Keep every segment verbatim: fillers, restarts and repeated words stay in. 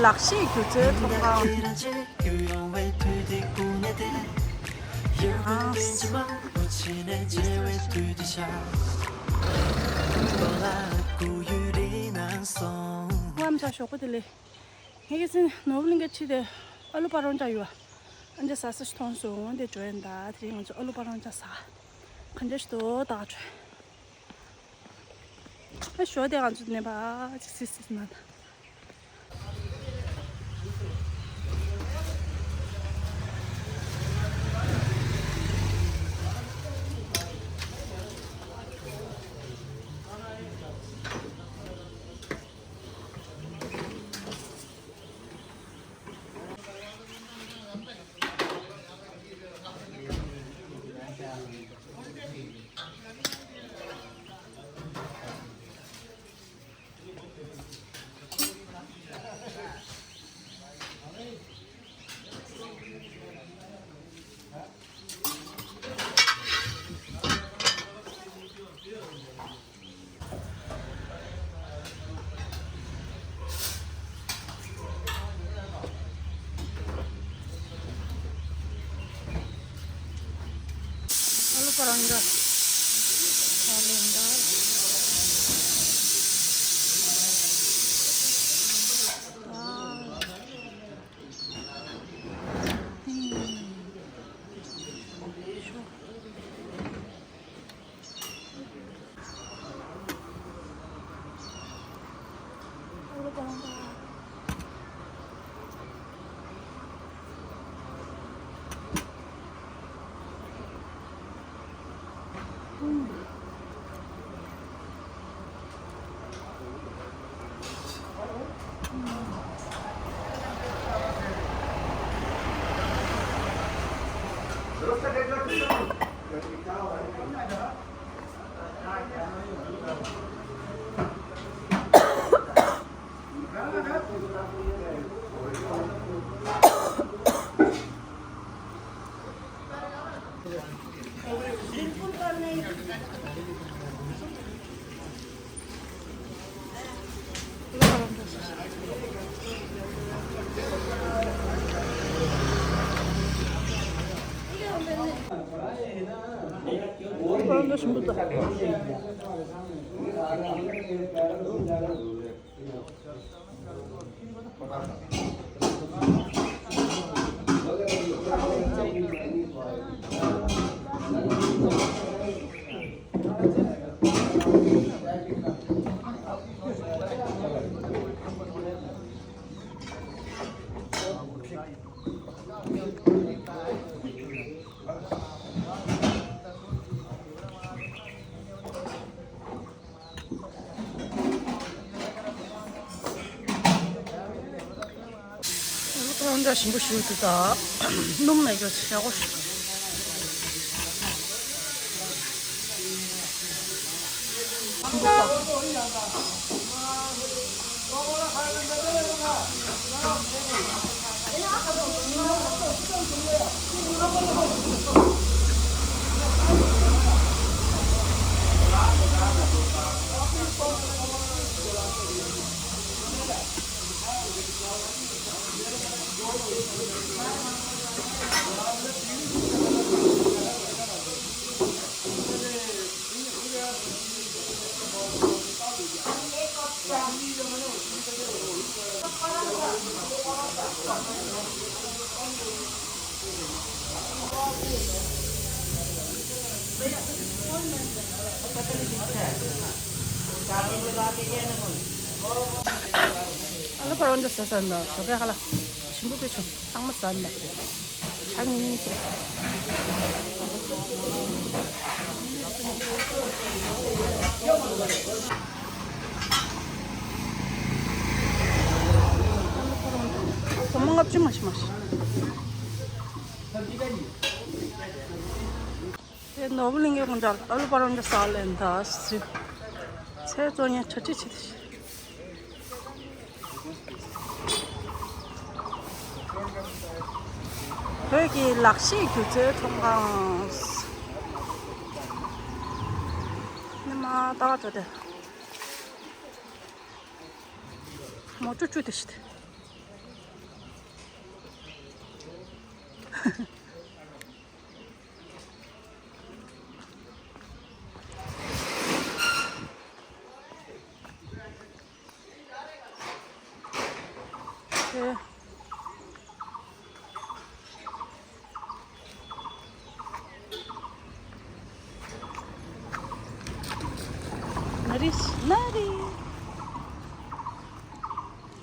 ལག་ཤེས་སྒྱུ་རྩལ་ཚོང་ཁང་། ཝམ་ཆ་ཞོགས་པ་དེ་ལས། ངས་ཀྱི་སིན་ནོར་བུ་གླིང་ག་ཁྲིད་དེ་ཨ་ལུ་པ་རོང་ཅག་ཡོད། ཨ་འདྲ་ཟ་ས་ཞིག་མཐོང་སོང་། འོན་ཏེ་འགྲོ་ཡིན་ད། དེ་རིང་ང་ཚོ་ཨ་ལུ་པ་རོང་ཅག་ཟ། ག་འདྲ་ཞིག་འདུག་ད་དྲན། ཨ་ཞོགས་དེ་ང་ཚོ་ནས་པ་ཅིག་སིས་སིས་ན་ད། ཨ་ལུ་པ་རོང་ཅག་ཞིམ་པོ་ཞིག་འདུག་ད། སྣུམ་མེད་རྒྱུ་ཞེ་པོ་ཞིག་ཨ་ལུ་པ་རོང་ཅག་ཟ་ཟ་ན་ཞོགས་ཀས་ཧ་ལ་ཞིམ་པོ་དཔེ་བྱུང་། ཚང་མ་ཟ་ན་ཆང་ཉིན་ཟ། སོ་མ་ལྔ་བཅུ་མ་ཤི་མ་ཤི། དེ་ནོར་བུ་གླིང་གའི་དགོང་དག་ཨ་ལུ་པ་རོང་ཅག་ཟ་ལེན་ད་སི། ཚེ་གཙོ་ཉེ་ཆ་ཆི་ཆི་དི་ཤི། བོད་ཀྱི་ལག་ཤེས་སྒྱུ་རྩལ་ཚོང་ཁང་། ལྟ་བ་འགྲོ་དེ། མོ་ཊ་བཅུ་དེ་ཤི་དེ།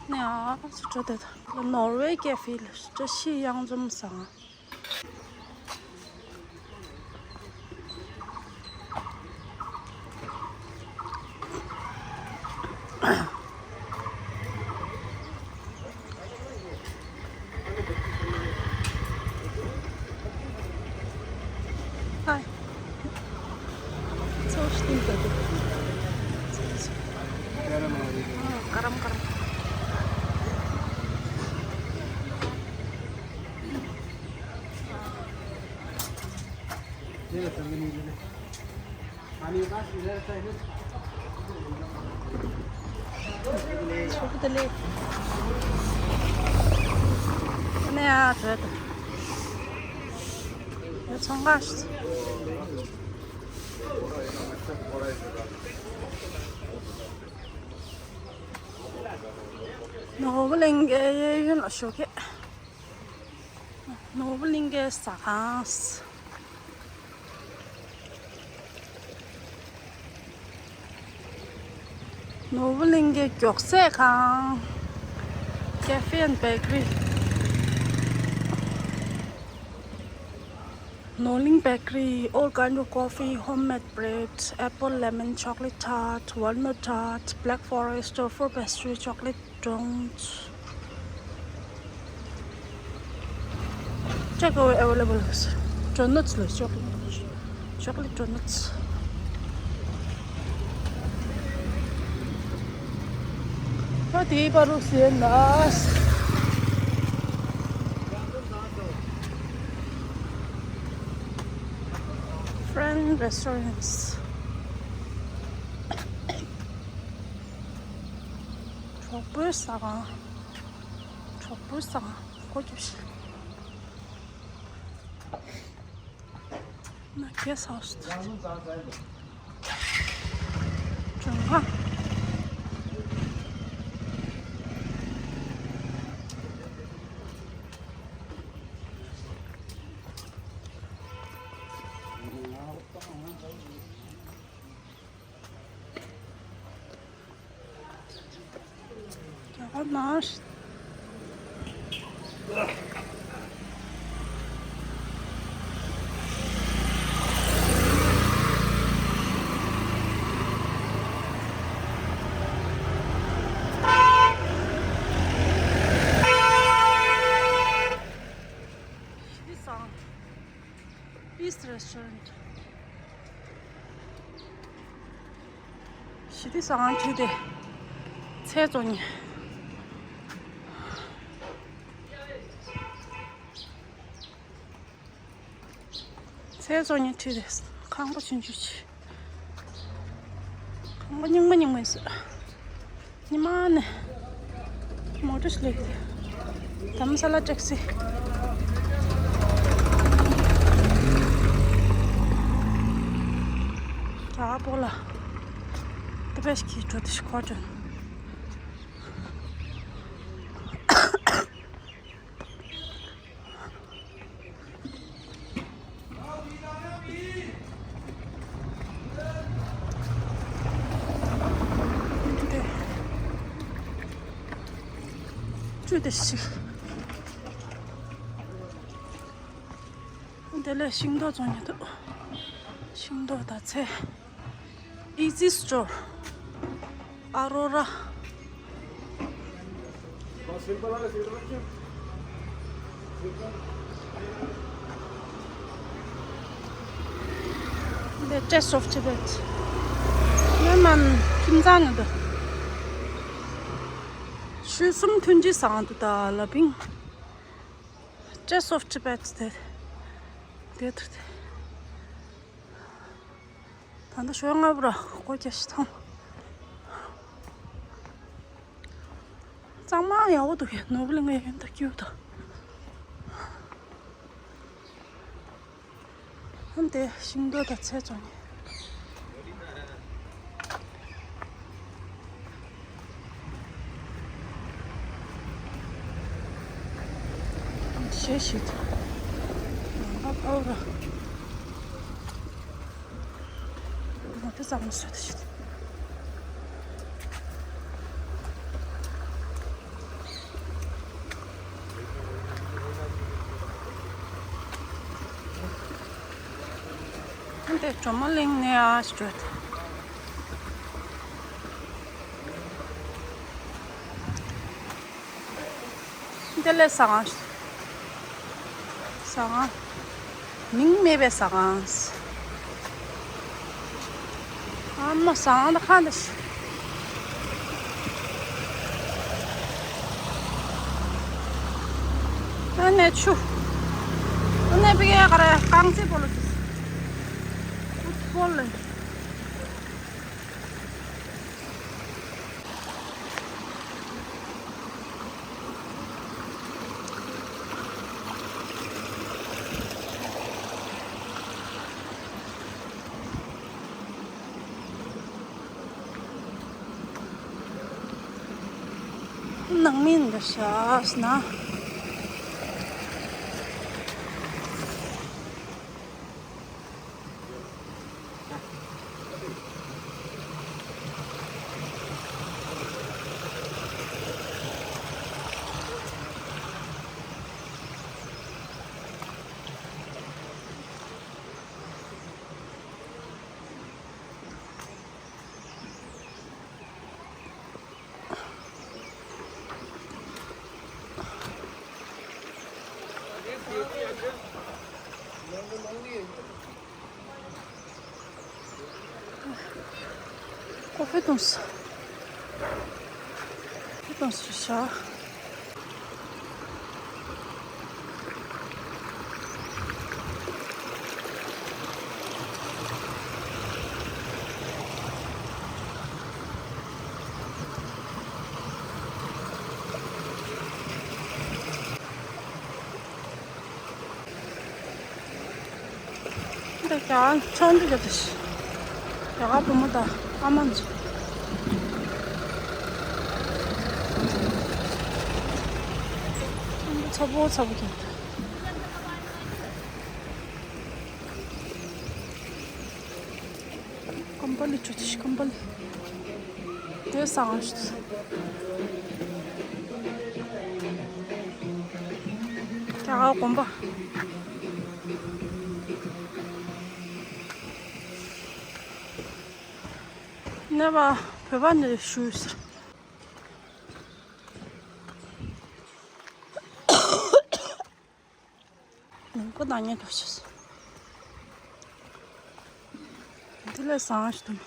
ནི་ཨ་སུ་ཁྲོ་དེ་ནོར་ཝེ་ཀེ་ཧྥེ་ལ་བཀྲ་ཤིས་གཡང་འཛོམས་ཟེར། Hi. So stinky. गरम है। हाँ, गरम गरम। ये तो ठंड नहीं है। पानी पास इधर से है। छोटे तले। नहीं आ, तो ये चंगास। ནོར་བུ་གླིང་གའི་གཡས་གཡོན་ལ་ཞོགས་ཀས། ནོར་བུ་གླིང་གའི་ཟ་ཁང་། ནོར་བུ་གླིང་གའི་མགྱོགས་ཟས་ཁང་། Cafe and Bakery. Norling Bakery, all kind of coffee, homemade bread, apple, lemon, chocolate tart, walnut tart, black forest, tofu pastry, chocolate donuts. Take away available. Donuts, chocolate, chocolate donuts. ཨ་དེའི་པར་རུ་ཟེར་ན། Friend Restaurants. གྲོགས་པོའི་ཟ་ཁང་། གྲོགས་པོའི་ཟ་ཁང་། སྒོ་རྒྱབ་ཤིག་ན་གེ་སི་ཧའུ་སི་དུ་ལྗོན་ཁང་། Peace Restaurant. ཞི་བདེ་ཟ་ཁང་ཁྲིད་དེ་ཚལ་བཙོང་ཉེ། ཚལ་བཙོང་ཉེ་ཁྲིད་དེ་ཁང་པ་ཆུང་ཆུང་ཆེ། ཁང་པ་རྙིང་མ་རྙིང་མ་ཡིན་ཟེར། ཉི་མ་ནས་མོ་ཊ་སླེབས། དྷ་རམ་ས་ལ་ཊེག་སི། རྒྱ་གར་པོ་ལ་ཏི་པེ་ཤི་ཁི་འགྲོ་དུ་ཤི་ཁོ་དྲན། ཅུ་དེ་ཤི། དེ་ལས་ཤིང་ཏོག་བཙོང་ཉེ་འདུག་ཤིང་ཏོག་དང་ཚལ། Easy Store, Aurora. The Taste of Tibet. ནི་མན་ཁྱིམ་ཚང་ནི་འདུག་ཆུ་གསུམ་ཐོན་རྗེས་བཟང་དུ་ད་ལ་པིང་། Taste of Tibet དེ་དེ་དུ་དེ། ད་ལྟ་ཞོགས་སྔ་པོ་ར་སྒོ་རྒྱག་ཤི་ཐང་། གཙང་མ་ཡག་པོ་འདུག་གས། ནོར་བུ་གླིང་གི་ཡོན་ཏན་སྐྱིད་པོ་འདུག། ཧམ། དེ་ཤིང་ཏོག་དང་ཚལ་བཙོང་ནས། ཞེ་ཞིག་ནང་པ་ཕ་བུ་ར། མ་དེ་གཙང་མ་བཟོས་ད་ཤི། འདི་གྲོ་མ་གླིང་ནས་ཨ་ཞིག་འགྲོ། འདི་ལས་ཟ་ཁང་། ཟ་ཁང་། མིང་མེད་པའི་ཟ་ཁང་། ཨ་མ་ཟ་ཁང་ད་ཁ་འདི་ཤི། ཨ་ནེ་ཆུ། ཨ་ནེ་པི་ཀེ་ག་རེ་རྐང་རྩེད་སྤོ་ལོ་ཤི། ཕུཊ་སྦོལ་ལ། ནང་མི་འདི་ཤ་ན། ཀོ་ཧྥེ་བཏུང་སོང་། ཀོ་ཧྥེ་བཏུང་སོང་ཤག། འདི་རྒྱ་གར་ཆང་འདི་རྒྱབ་ཏུ་ཤི། རྒྱ་གར་བུ་མོ་དང་ཨ་མ་འཛུལ། ཆང་འདི་ཚ་པོ་ཚ་པོ་རྒྱབ་ཏུ། ཀམ་པ་ལི་ཆུ་ཆུ་ཀམ་པ་ལི། དེ་སང་ཞིག། རྒྱ་གར་གོམ་པ། ནེ་བ་བོད་པ་ནས་ཞུས་ཟེར། ལུང་པ་ནང་ཉལ་འགྲོ་ཤེས། འདི་ལས་བཟང་ཞིག་འདུག།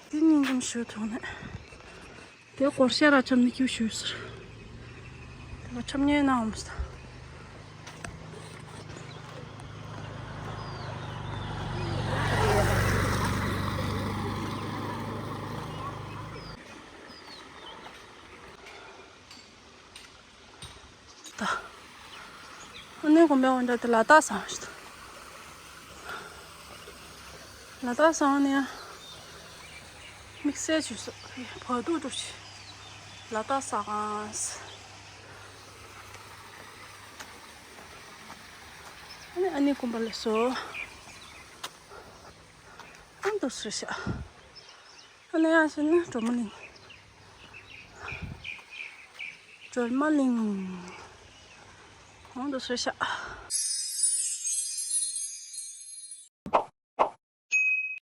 འདི་སྙིང་རྗེ་ཞུ་ཐུབ་ནས། དེ་སྒོར་གཞས་ར་འཁྲབ་ནས་ཁྱེར་ཞུས་ཟེར། དེ་ལ་འཁྲབ་ཉན་ན་འོང་ཟེར། ད། ཨ་ནེ་གོམ་པའི་འོན་ཏེ་ལ་དྭགས་ཟ་ཁང་ཞིག་འདུག། ལ་དྭགས་ཟ་ཁང་ནས་དམིགས་བསལ་བྱོས་སོ། བར་དུ་འགྲོ་ཆེ། ལ་དྭགས་ཟ་ཁང་། ཨ་ནེ་ཨ་ནེ་གོམ་པ་ལས་སོ། ཨ་འདུག་སེ་ཤག། ཨ་ནེ་ཡང་ཕྱིན་ན་སྒྲོལ་མ་གླིང་། སྒྲོལ་མ་གླིང་། ཨ་འདུག་སེ་ཤག།